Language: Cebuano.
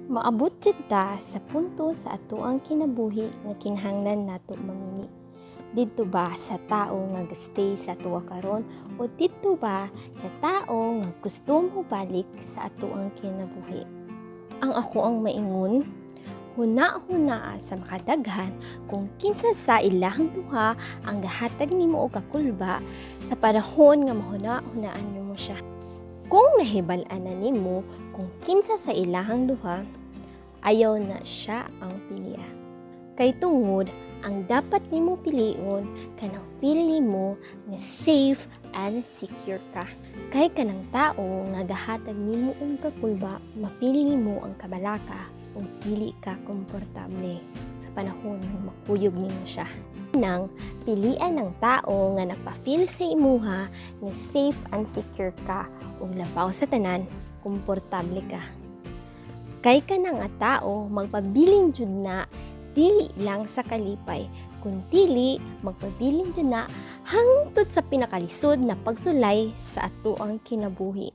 Maabot jud ta sa punto sa atoang kinabuhi nga kinahanglan nato mamili. Didto ba sa tao nga stay sa atoa karon o didto ba sa tao nga gusto mo balik sa atoang kinabuhi? Ang akoang maingon, huna-hunaa sa makadaghan kung kinsa sa ilahang duha ang gahatag nimo og kakulba sa panahon nga mahuna-hunaan nimo siya. Kung nahibal-an na nimo kung kinsa sa ilahang duha, ayaw na siya ang pilia. Kay tungod, ang dapat nimo pilion kanang feel nimo nga safe and secure ka. Kay kanang tao nga gahatag nimo og kakulba, ma-feel nimo ang kabalaka ug dili ka komportable sa panahon nga makuyog nimo siya. Nang pilian ang tao nga napa-feel sa imuha nga safe and secure ka ug labaw sa tanan, komportable ka. Kay kana nga tao magpabilin jud na dili lang sa kalipay, kun dili magpabilin jud na hangtod sa pinakalisod na pagsulay sa atoang kinabuhi.